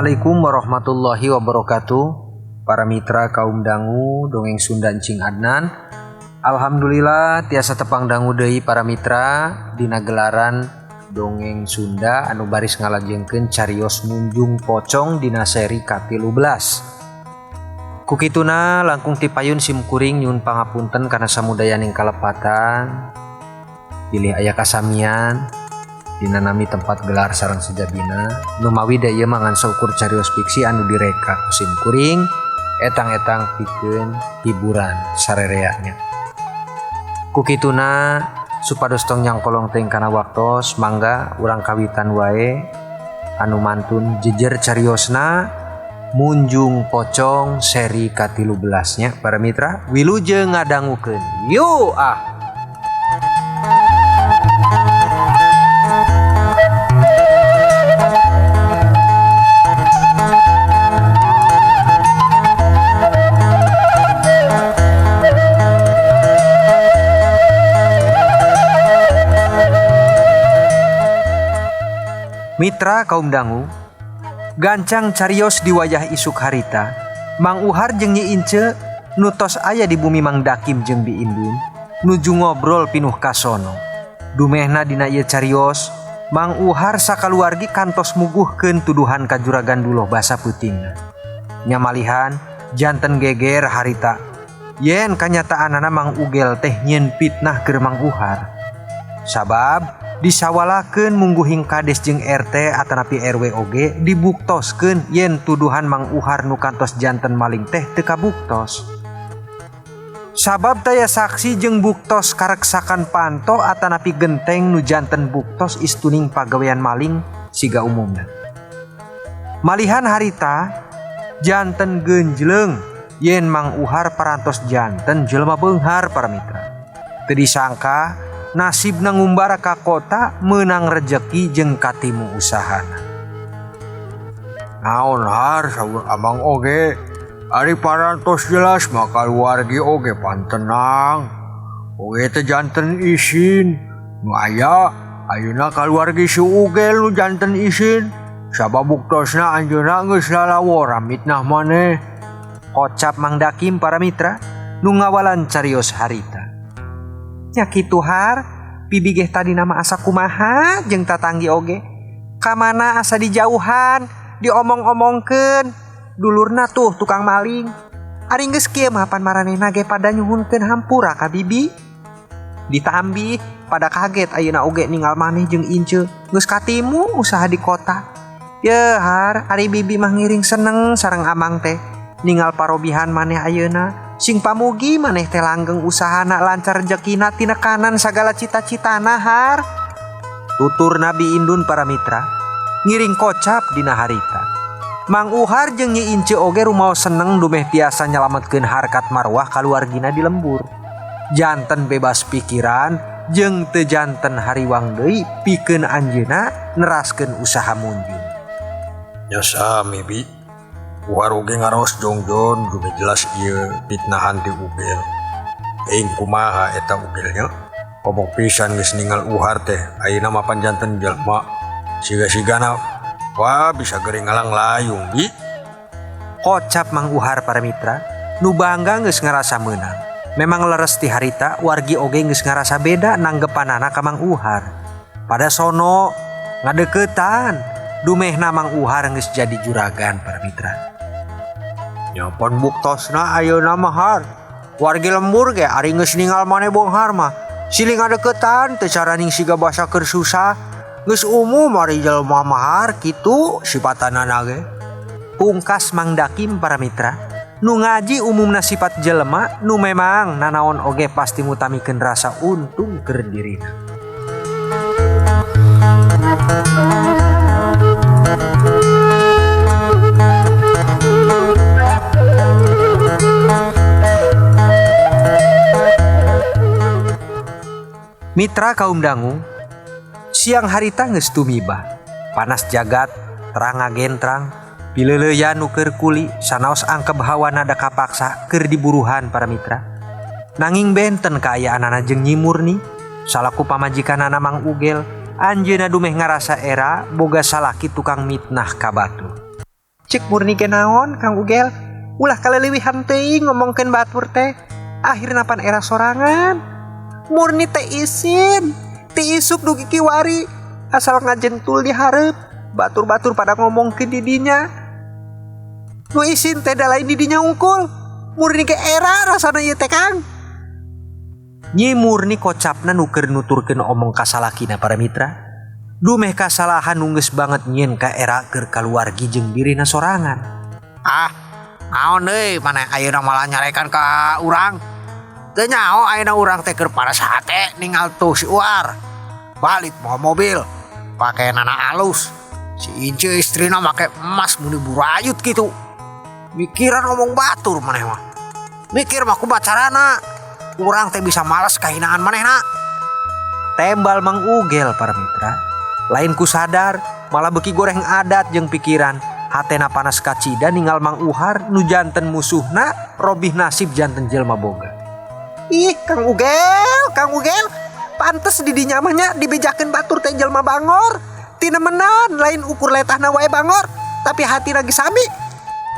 Assalamualaikum warahmatullahi wabarakatuh. Para mitra kaum dangu dongeng Sunda Encing Adnan. Alhamdulillah tiasa tepang dangu deui para mitra dina gelaran dongeng Sunda anu baris ngalajengkeun carios Munjung Pocong dina seri ka-13. Kukituna langkung tipayun sim kuring nyuhun pangapunten kana samudayaning kalepatan. Bilih aya kasamian dina nami tempat gelar sareng sejabina numawi da ieu mah ngan saukur carios fiksi anu direka ku sim kuring etang-etang pikeun hiburan sarerea nya. Kukituna supados tong nyangkolong teuing kana waktos mangga urang kawitan wae anu mantun jejer cariosna Munjung Pocong seri ka-13 nya para mitra wilujeng ngadangukeun yuk ah. Mitra kaum dangu gancang carios di wayah isuk harita Mang Uhar jeung Nyi Ince nu tos aya di bumi Mang Dakim jeung Bi Indun nuju ngobrol pinuh kasono. Dumehna dina ieu carios Mang Uhar sakaluargi kantos muguhkeun tuduhan ka Juragan Duloh basa peutingna. Nya malihan janten geger harita yen kanyataanana Mang Ugel teh nyieun fitnah keur Mang Uhar. Sabab disawalakeun mungguhing kades jeung RT atanapi RW oge dibuktoskeun yen tuduhan Mang Uhar nu kantos janten maling teh teu kabuktos. Sabab taya saksi jeung buktos kareksakan panto atanapi genteng nu janten buktos istuning pagawean maling siga umumna. Malihan harita janten genjleng yen Mang Uhar parantos janten jelema beunghar para mitra. Teu disangka nasibna ngumbara ka kota meunang rejeki jeung katimu usahana. Naon har saur amang oge ari parantos jelas mah kaluargi oge pan tenang. Oge teh janten isin nu aya ayeuna kaluargi si Ugel nu janten isin. Sabab buktosna anjeunna geus lalawora mitnah maneh. Kocap Mang Dakim para mitra nu ngawalan carios harita. Nya kitu har, bibi geh tadi nama asa kumaha jeung tatanggi oge. Kamana asa dijauhan, diomong-omongkeun. Dulurna tuh tukang maling. Ari geus kieu mah pan maranehna ge pada nyuhunkeun hampura ka bibi. Ditambih pada kaget ayeuna oge ninggal maneh jeung Ince geus katimu usaha di kota. Ye har, ari bibi mah ngiring seneng sareng amang teh. Ninggal parobihan maneh ayeuna. Sing pamugi maneh teh langgeng usahana lancar rejekina tinekanan sagala cita-citana har. Tutur Nabi Indun para mitra ngiring kocap dina harita. Mang Uhar jeung Nyi Ince oge rumaos seneng dumeh tiasa nyalametkeun harkat marwah kaluargina di lembur. Janten bebas pikiran jeung teu janten hariwang deui pikeun anjeunna neraskeun usaha munjung. Nya sami bi. Uhar oge ngaros jongjon dumeh jelas ieu fitnahan ti Ugel. Euing kumaha eta Ugelnya? Komok pisan geus ningal Uhar teh ayeuna mah pan janten jelema. Siga-sigana wah bisa gering ngalang layung bi. Kocap Mang Uhar para mitra nu bangga geus ngarasa meunang. Memang leres ti harita wargi oge geus ngarasa beda nanggepanana ka Mang Uhar. Pada sono ngadeukeutan dumehna Mang Uhar geus jadi juragan para mitra. Nya pan buktosna ayeuna mah har. Wargi lembur ge ari geus ningal maneh beunghar mah silih ngadeukeutan teu caraning siga basa keur susah. Geus umum ari jelema mah har kitu sipatanana ge. Pungkas Mang Dakim para mitra nu ngaji umumna sifat jelema nu memang nanaon oge pasti mutamikeun rasa untung keur dirina. Mitra kaum dangu, siang harita geus tumibah. Panas jagat, terang ngagentrang, pileuleuyan nu keur kuli, sanaos angkeb hawana da kapaksa keur diburuhan para mitra. Nanging benten kaayaanana jeung Nyi Murni, salaku pamajikanana Mang Ugel, anjeunna dumeh ngarasa era boga salaki tukang mitnah ka batur. Cek murni ge naon Kang Ugel, ulah kaleuwihan teuing ngomongkeun batur teh. Akhirna pan era sorangan. Murni teh isin, ti isuk dugi kiwari asal ngajentul di hareup, batur-batur pada ngomongkeun di dinya. Nu isin teh da lain di dinya unggul. Murni ge era rasana ieu teh Kang. Nyi Murni kocapna nu keur nuturkeun omong ka salakina para mitra. Dumeh kasalahan nu geus banget nyieun ka era keur kaluargi jeung dirina sorangan. Ah, naon deui maneh ayeuna malah nyarekan ka urang. Teu nyaho ayeuna urang teh keur paras hate ningal tuh si Uar. Balik mawa mobil, pakeanana alus. Si Ince istrina make emas muni burayut kitu. Mikiran ngomong batur maneh mah. Mikir mah kumaha carana urang teh bisa males kahinaan manehna. Tembal Mang Ugel para mitra. Lain ku sadar, malah beki goreng adat jeung pikiran. Hatena panas kacida ninggal Mang Uhar nu janten musuhna robih nasib janten jelma boga. Ih, Kang Ugel, Kang Ugel, pantes di dinya mah nya dibejakeun batur teh jelma bangor. Tinemenan lain ukur letahna wae bangor, tapi hatina ge sami.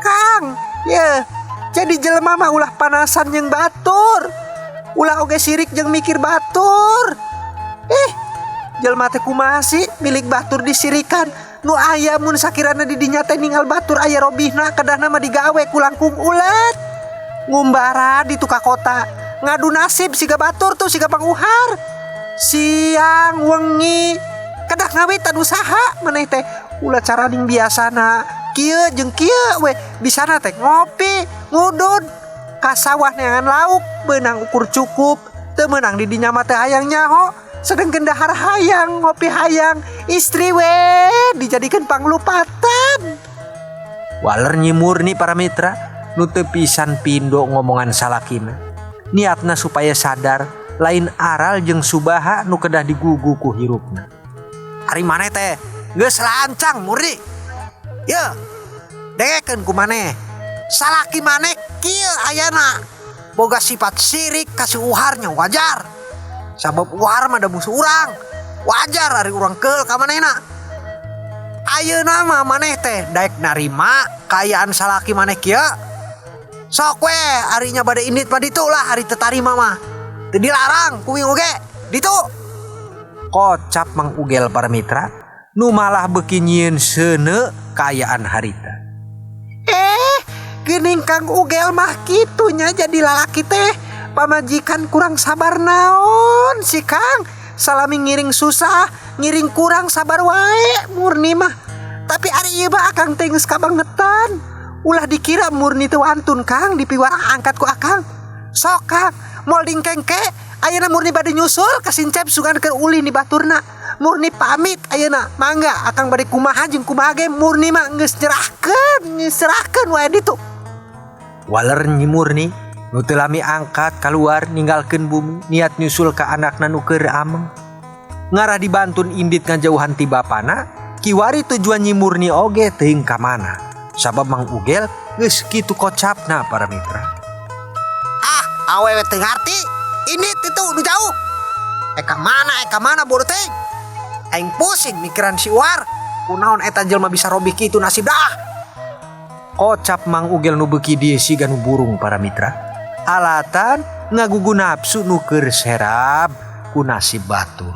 Kang, ye, jadi jelema mah ulah panasan jeung batur. Ulah oge sirik jeung mikir batur. Ih, jelma teh kumaha sih milik batur disirikan. Nu aya mun sakirana di dinya teh ninggal batur aya robihna kedahna mah digawe ku langkung ulet. Ngumbara di tukang kota, ngadu nasib siga batur tuh siga panguhar. Siang wengi kedah ngawitan usaha maneh teh ulah caraning biasana kieu jeung kieu we bisana teh ngopi ngudud ka sawah neangan lauk beunang ukur cukup teu meunang di dinya mah teh hayang nyaho sedengkeun dahar hayang ngopi hayang istri we dijadikeun panglupatan. Waler Nyi Murni para mitra nu teu pisan pindo ngomongan salakina. Niatna supaya sadar lain aral jeung subaha nu kedah digugu ku hirupna. Ari maneh teh geus lancang Murni. Ye, dengekeun ku maneh. Salaki maneh kieu ayana boga sifat sirik ka si Uharnya wajar. Sabab Uhar mah da musuh urang. Wajar ari urang keul ka manehna. Ayeuna mah maneh teh daek narima kaayaan salaki maneh kieu. Sok we arinya bade indit mah ditu lah ari teu tarima mah. Teu dilarang kuing oge ditu. Kocap Mang Ugel para mitra nu malah beuki nyieun seuneu kaayaan harita. Geuning Kang Ugel mah kitunya jadi lalaki teh. Pamajikan kurang sabar naon si Kang. Salami ngiring susah, ngiring kurang sabar wae Murni mah. Tapi ari ieu mah akang teh geus kabangetan. Ulah dikira Murni teu wantun Kang dipiwarang angkat ku akang. Sok Kang, molding kengke ayeuna Murni bade nyusul ka Sincep sugan keur ulin di baturna. Murni pamit ayeuna, mangga akang bade kumaha jeung kumaha ge Murni mah geus nyerahkeun, nyerahkeun wae ditu. Waler Nyi Murni nu teu lami angkat kaluar ninggalkeun bumi niat nyusul ka anakna nu keur ameng. Ngarah dibantun indit ngajauhan ti bapana, kiwari tujuan Nyi Murni oge teuing ka mana. Sabab Mang Ugel geus kitu kocapna para mitra. Ah, awewe teu ngarti. Indit itu nu jauh. Eka mana bodoh teuing. Aing pusing mikiran si Uar. Kunaon eta jelema bisa robih kitu nasib dah. Kocap Mang Ugel nu beuki dieu siga nu burung para mitra. Alatan ngagugu nafsu nu keur serab ku nasib batur.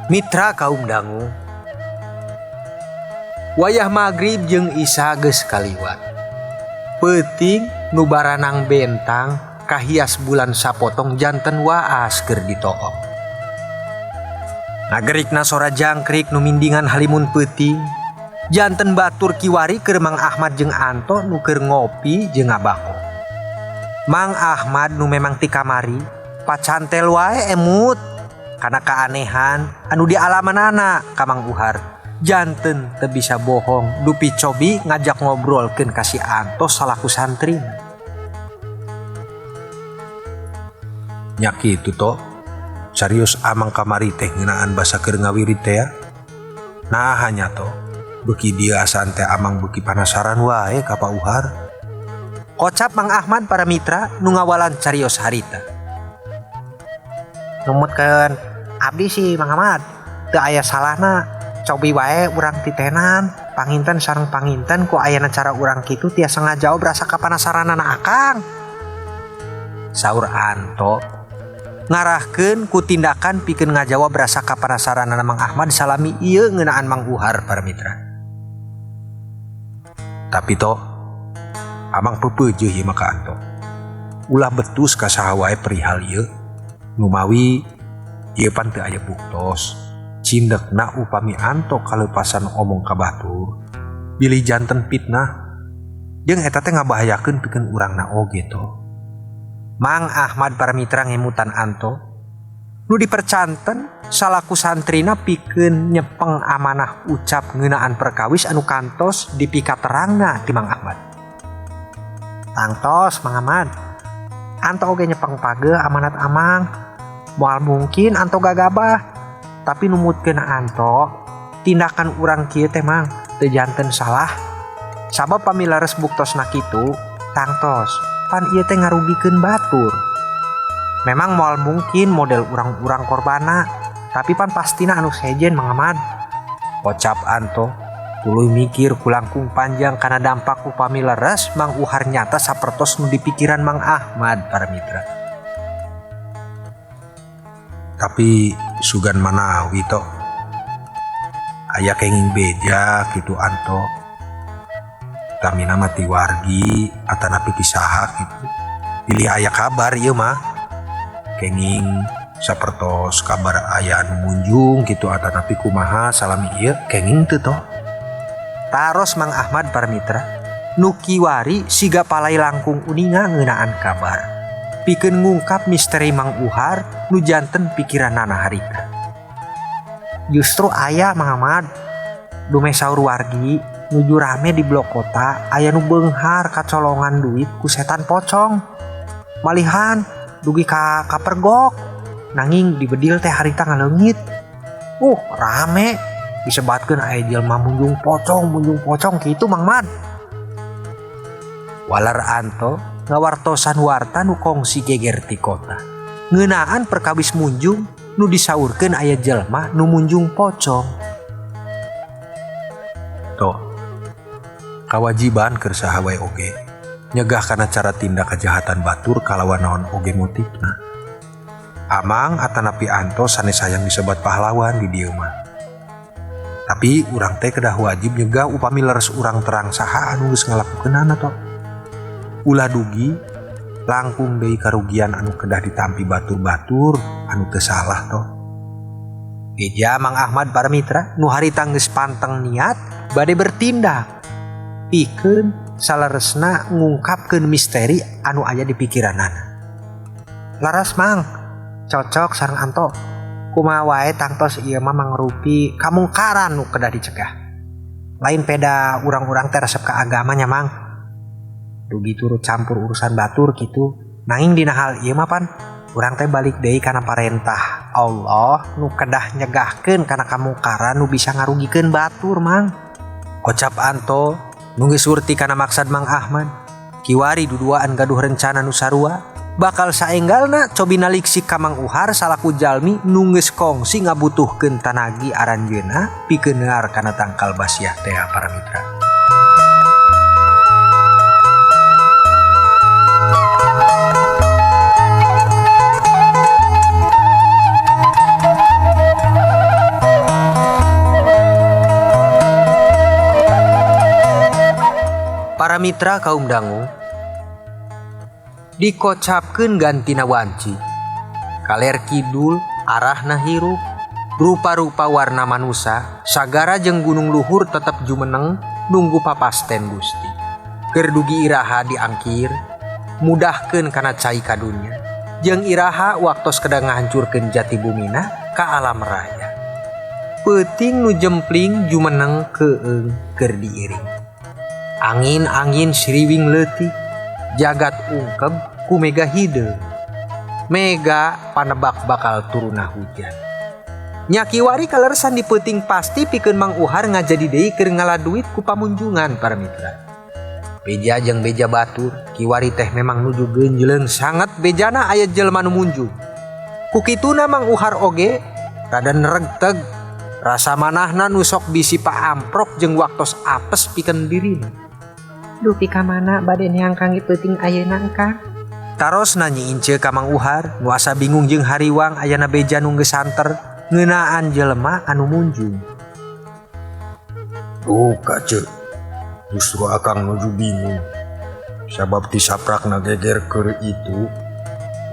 Mitra kaum dangu. Wayah magrib jeung Isya geus kaliwat. Peuting nu baranang bentang kahias bulan sapotong janten waas keur ditook. Nagerikna sora jangkrik nu mindingan halimun peuting. Janten batur kiwari keur Mang Ahmad jeung Anto nu keur ngopi jeung ngabako. Mang Ahmad nu memang ti kamari pacantel wae emut kana keanehan anu dialamanana ka Mang Uhar. Janten teu bisa bohong dupi cobi ngajak ngobrolkeun ka si Anto salaku santri. Nya kitu to. Serius amang kamari teh ngeunaan basa keur ngawirid teh ya. Nah nya to. Beuki dieu asaan teh amang beuki panasaran wae ka Pak Uhar. Kocap Mang Ahmad para mitra nu ngawalan carios harita. Numutkeun abdi sih Mang Ahmad teu aya salahna cobi wae urang titenan panginten sareng panginten ku ayana cara urang kitu tiasa ngajawab rasa kapanasaranana akang. Saur Anto ngarahkeun ku tindakan pikeun ngajawab rasa kapanasaranana Mang Ahmad salami ieu ngeunaan Mang Uhar para mitra. Tapi to amang peupeujeuh ieu mah ka Anto. Ulah betus ka saha wae perihal ieu. Numawi ieu pan teu aya buktos. Cindekna upami Anto kaleupasan omong ka batur, bilih janten fitnah. Jeung eta teh ngabahayakeun pikeun urangna oge to. Mang Ahmad para mitra ngemutan Anto nu dipercanten salaku santrina pikeun nyepeng amanah ucap ngeunaan perkawis anu kantos dipikaterangna ti Mang Ahmad. Tangtos Mang Ahmad, Anto oge nyepeng pageuh amanat amang. Moal mungkin Anto gagabah, tapi numutkeun Anto tindakan urang kieu teh Mang teu janten salah. Sabab pami leres buktosna kitu, tangtos pan ieu teh ngarugikeun batur. Memang moal mungkin model urang-urang korbana, tapi pan pastina anu sejen Mang Ahmad. Kocap Anto tuluy mikir kulangkung panjang kana dampak upami leres Mang Uhar nyata sapertos nu dipikiran Mang Ahmad para mitra. Tapi sugan manawi to aya kenging beja kitu Anto. Tamina mah ti wargi atanapi ti saha kitu. Pilih aya kabar ieu mah. Kenging sapertos kabar aya anu munjung kitu atanapi kumaha salami ieu kenging teu to. Taros Mang Ahmad para mitra nu kiwari siga palai langkung uninga ngeunaan kabar. Pikeun ngungkap misteri Mang Uhar nu janten pikiranana harita. Justru aya Mang Ahmad dumeh saur wargi nuju rame di blok kota aya nu beunghar kacolongan duit ku setan pocong. Malihan dugi ka kapergok nanging dibedil teh harita ngaleungit. Rame disebatkeun aya jelema munjung pocong kitu Mang Mad. Walar Anto ngawartosan warta nu kongsi geger ti kota. Ngeunaan perkawis munjung nu disaurkeun aya jelema nu munjung pocong. Toh, kawajiban keur saha wae oge nyegah kana cara tindak kejahatan batur kalawan naon oge motifna. Amang atanapi Anto sanes hayang disebat pahlawan di dieu mah. Tapi urang teh kedah wajib nyegah upami leres urang terang saha anu geus ngalakukeunana to. Ulah dugi langkung deui karugian anu kedah ditampi batur-batur anu teu salah to. Eja Mang Ahmad para mitra nu harita geus panteng niat bade bertindak pikeun saleresna ngungkapkeun misteri anu aya di pikiranana. Laras Mang, cocok sareng Anto. Kumaha wae tangtos ieu mah mangrupi kamungkaran nu kedah dicegah. Lain peda urang-urang teh resep ka agamanya Mang. Dugi turut campur urusan batur kitu. Nanging dina hal ieu mah pan urang teh balik deui kana parentah Allah nu kedah nyegahkeun kana kamungkaran nu bisa ngarugikeun batur Mang. Kocap Anto nu geus surti kana maksad Mang Ahmad. Kiwari duduaan gaduh rencana nu sarua bakal saenggalna cobi naliksik ka Mang Uhar salaku jalmi nu geus kongsi ngabutuhkeun tanagi aranjeunna pikeun neuar kana tangkal basiah teh para mitra. Para mitra kaum dangu dikocapkeun gantina wanci kaler kidul arahna hirup rupa-rupa warna manusa sagara jeung gunung luhur tetep jumeneng nunggu papasten Gusti keur dugi iraha diangkir mudahkeun kana cai ka dunya jeung iraha waktos kedah ngahancurkeun jati bumina ka alam raya peuting nu jempling jumeneng keung keur diiring angin-angin siriwing leutik jagat ungkeb ku mega hideung mega panebak bakal turuna hujan nya kiwari kaleresan di peuting pasti pikeun Mang Uhar ngajadi deui keur ngala duit ku pamunjungan para mitra. Beja jeung beja batur kiwari teh memang nuju genjleng sangat bejana aya jelema nu munjung. Ku kituna Mang Uhar oge rada neregteg rasa manahna nu sok bisi paamprok jeung waktos apes pikeun dirina. Dupi ka mana bade neang kangge peuting ayeuna Kang? Tarosna Nyi Ince ka Mang Uhar nu asa bingung jeung hariwang ayana beja nu geus santer ngeunaan jelema anu munjung. Duka ceu, justru akang nuju bingung. Sabab ti saprakna geger keur itu,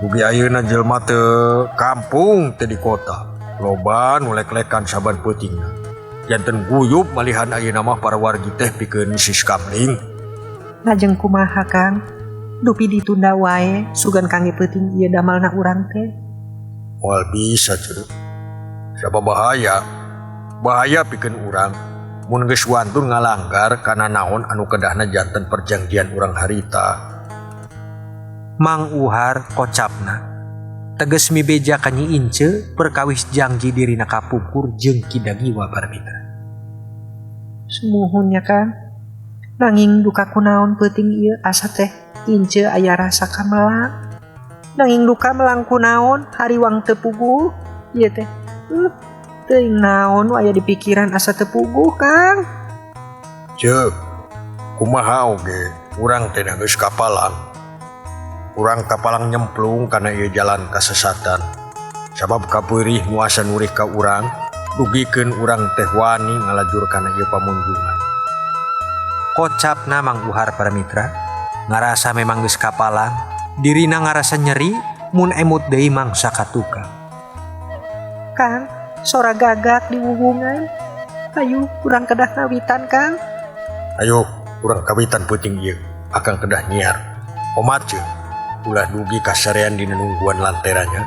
dugi ayeuna jelema teu kampung teu di kota. Loba nu lek-lekan saban peutingna. Janten guyub malihan ayeuna mah para wargi teh pikeun siskamling. Lajeng kumaha Kang? Dupi ditunda wae sugan kangge peuting ieu damalna urang teh. Moal bisa ceu. Sabab bahaya. Bahaya pikeun urang. Mun geus wantun ngalanggar kana naon anu kedahna janten perjanjian urang harita. Mang Uhar kocapna. Teges mibeja ka Nyi Ince perkawis janji dirina kapungkur jeung Ki Dagiwa para mitra. Sumuhun nya Kang. Nanging duka kunaon peuting ieu asa teh Ince aya rasa kamelang. Nanging duka melang kunaon hariwang teu puguh ieu teh. Teuing naon nu aya di pikiran asa teu puguh Kang. Ceuk, kumaha oge urang teh geus kapalang. Urang kapalang nyemplung kana ieu jalan kasesatan. Sabab kapeurih nu asa nurih ka urang, dugikeun urang teh wani ngalajur kana ieu pamunjungan. Kocapna Mang Uhar para mitra, ngarasa memang geus kapalang, dirina ngarasa nyeri mun emut deui mangsa katukang. Kang, sora gagak di hubungan. Ayo urang kedah kawitan Kang. Ayo urang kawitan peuting ieu, akang kedah nyiar. Omat ceu, ulah dugi kasarean dina nungguan lanteranya.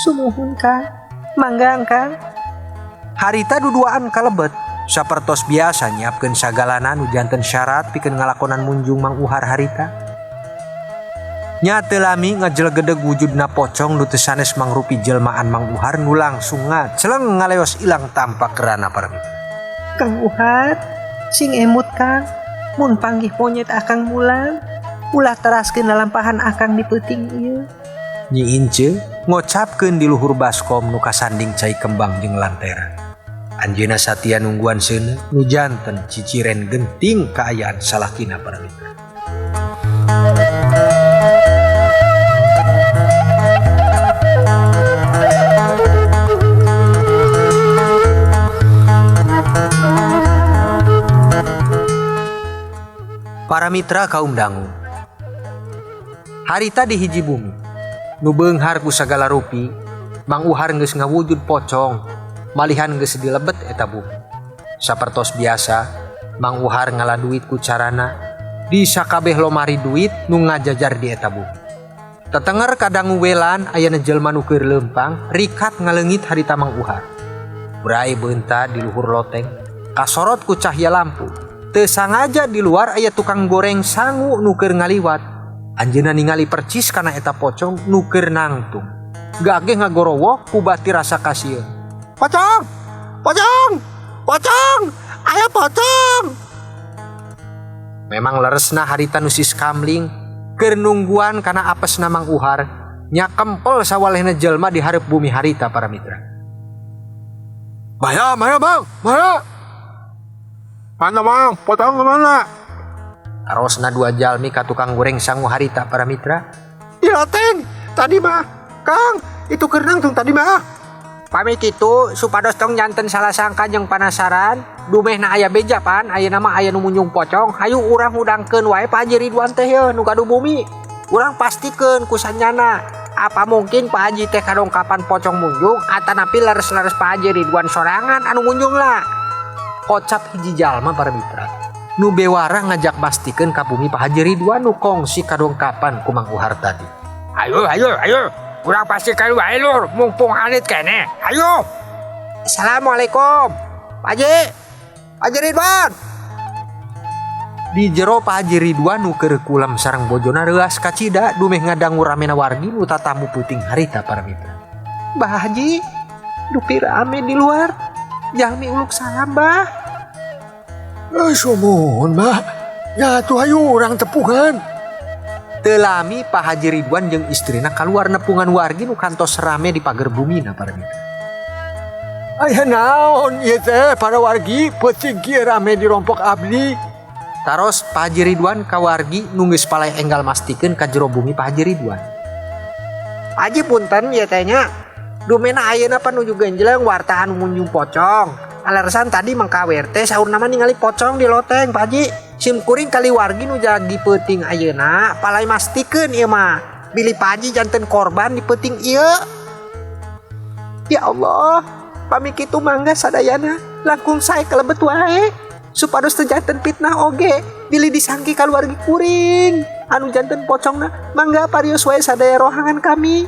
Sumuhun Kang, mangga Kang. Harita duduaan kalebet, sapertos biasa nyiapkeun sagalana nu janten syarat pikeun ngalakonan munjung Mang Uhar harita. Nya teu lami ngajelegedeg wujudna pocong nu teu sanes mangrupi jelmaan Mang Uhar nu langsung ngaceleng ngaleos ilang tampak kerana para mitra. Kang Uhar, sing emut Kang, mun panggih monyet akang mulang, ulah teraskeun lalampahan akang di peuting ieu. Nyi Ince ngocapkeun di luhur baskom nu kasanding cai kembang jeung lantera. Anjeunna satia nungguan seuneu nu janten ciciren genting kaayaan salakina para mitra. Para mitra kaum dangu. Harita di hiji bumi, nu beunghar ku sagala rupi, Mang Uhar geus ngawujud pocong, malihan geus dilebet eta bumi. Sapertos biasa, Mang Uhar ngala duit ku carana, di sakabeh lomari duit nu ngajajar di eta bumi. Tetenger kadangu welan ayana jelema nu keur leumpang, rikat ngaleungit harita Mang Uhar. Brai beunta di luhur loteng, kasorot ku cahya lampu. Teu sangaja di luar aya tukang goreng sangu nu keur ngaliwat. Anjeunna ningali percis kana eta pocong nu keur nangtung. Gageh ngagorowok ku bati rasa kasieun. Pocong! Pocong! Pocong! Aya pocong! Memang leresna harita nu sis kamling keur nungguan kana apesna Mang Uhar, nya kempel sawalehna jelema di hareup bumi harita para mitra. Maya, maya bang, maya. Mana bang, pocong kemana? Tarosna dua jalmi ka tukang goreng sangu harita para mitra. Di loteng, tadi mah, Kang, itu keur nangtung tadi mah. Pami kitu supados tong janten salah sangka jeung panasaran, dumehna aya beja pan, ayeuna mah aya nu munjung pocong, hayu urang hudangkeun wae Pak Haji Ridwan teh yeuh nu gaduh bumi. Urang pastikeun ku sanyana. Apa mungkin Pak Haji teh kadongkapan pocong munjung atanapi leres-leres Pak Haji Ridwan sorangan anu munjung lah. Kocap hiji jalma para mitra. Nu bewara ngajak mastikeun ka bumi Pak Haji Ridwan nu kongsi kadongkapan ku Mang Uhar tadi. Ayo, ayo, ayo. Urang pastikan wae lur, mumpung anit kene. Ayo. Assalamualaikum. Pak Haji. Pak Haji Ridwan. Di jero Pak Haji Ridwan nu keur kulem sareng bojona reuas kacida dumeh ngadangu ramena wargi nu tatamu peuting harita para mitra. Bah Haji, dupi rame di luar. Jalmi uluk salam bah. Sumuhun bah. Ya atuh hayu urang tepungan. Teu lami Pak Haji Ridwan jeung istrina kaluar nepungan wargi nu kantos rame di pager bumina para mitra. Aya naon ieu teh para wargi peuting kieu rame di rompok abdi. Taros Pak Haji Ridwan ka wargi nu geus palay enggal mastikeun ka jero bumi Pak Haji Ridwan. Pak Haji punten ieu teh nya. Dumena ayeuna pan nuju genjleng warta anu munjung pocong. Alersan tadi Mang Kawer teh saurna mah ningali pocong di loteng Pak Haji. Sim kuring kali wargi nu jagi peuting ayeuna palay mastikeun ieu mah. Bilih Pak Haji janten korban di peuting ieu. Ya Allah, pami kitu mangga sadayana langkung sae kalebet wae. Supados teu janten fitnah oge bilih disangki kaluargi kuring anu janten pocongna mangga parios wae sadaya rohangan kami.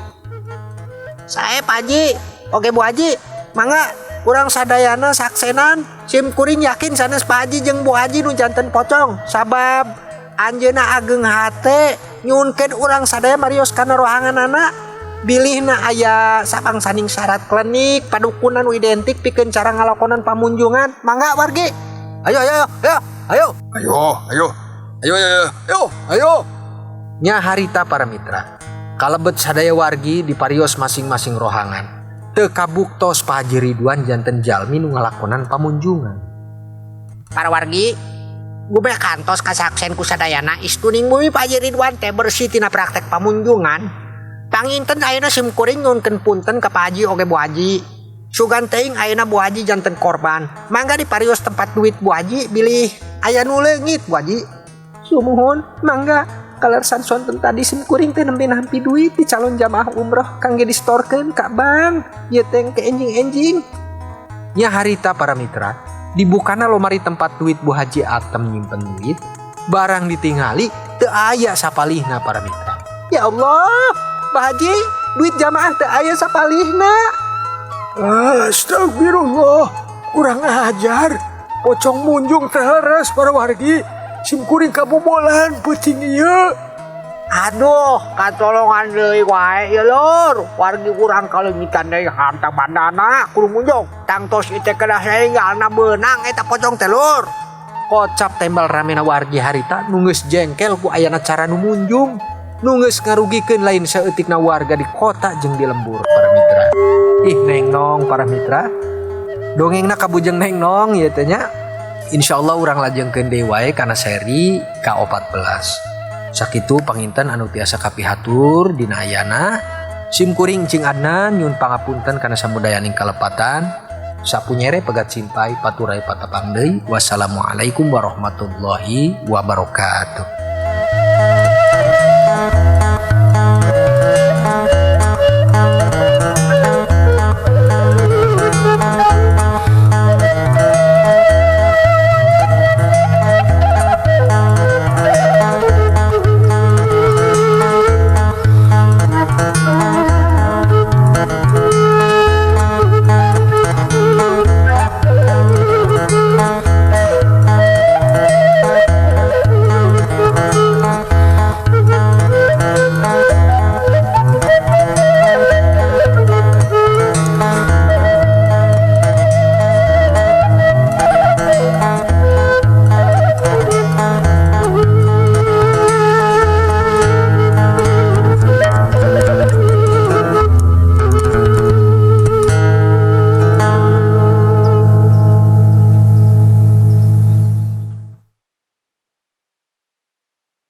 Sae Pak Haji, oge Bu Haji, mangga urang sadayana saksenan. Sim kuring yakin sanes Pak Haji jeung Bu Haji nu janten pocong sabab anjeunna ageng hate nyunkeun urang sadaya marios kana rohanganana. Bilihna aya sabangsaning syarat klenik padukunan nu identik pikeun cara ngalakonan pamunjungan. Mangga wargi. Ayo ayo ayo ayo. Ayo ayo ayo ayo ayo ayo. Nya harita para mitra. Kalebet sadaya wargi di parios masing-masing rohangan. Teu kabuktos Pak Haji Ridwan janten jalmi nu ngalakonan pamunjungan. Para wargi, gumeh kantos kasaksen ku sadayana istuning bumi Pak Haji Ridwan teh bersih tina praktek pamunjungan. Panginten ayeuna sim kuring nyuhunkeun punten ka Pak Haji oge Bu Haji. Sugan teuing ayeuna Bu Haji janten korban. Mangga di parios tempat duit Bu Haji bilih aya nu leungit Bu Haji. Sumuhun mangga kalersan sonten tadi sim kuring teh nembe nampi duit di calon jamaah umroh kangge distorkeun ka bank ieu teh ke enjing-enjing. Nya harita para mitra, dibukana lomari tempat duit Bu Haji Atem nyimpen duit, barang ditingali teu aya sapalihna para mitra. Ya Allah, Pak Haji, duit jamaah teu aya sapalihna. Astagfirullah, kurang ajar. Pocong munjung teh leres para wargi. Sim kuring kabobolan peuting ieu. Aduh, katolongan deui wae ieu lur. Wargi urang kaleungitan deui harta bandana kudu munjung. Tangtos ieu teh kedah saenggalna beunang eta pocong teh lur. Kocap tembal ramena wargi harita nu geus jengkel ku ayana cara nu munjung. Nu geus ngarugikeun lain saeutikna warga di kota jeung di lembur para mitra. Ih neng nong para mitra. Dongengna kabujeng neng nong ieu teh nya. Insyaallah urang lajengkeun deui wae kana seri ka-14. Sakitu panginten anu tiasa kapihatur dina ayana. Sim kuring Cing Adnan nyun pangapunten kana samudayaning kalepatan. Sapunyere pegat simpai paturai patapang deui. Wassalamualaikum warahmatullahi wabarakatuh.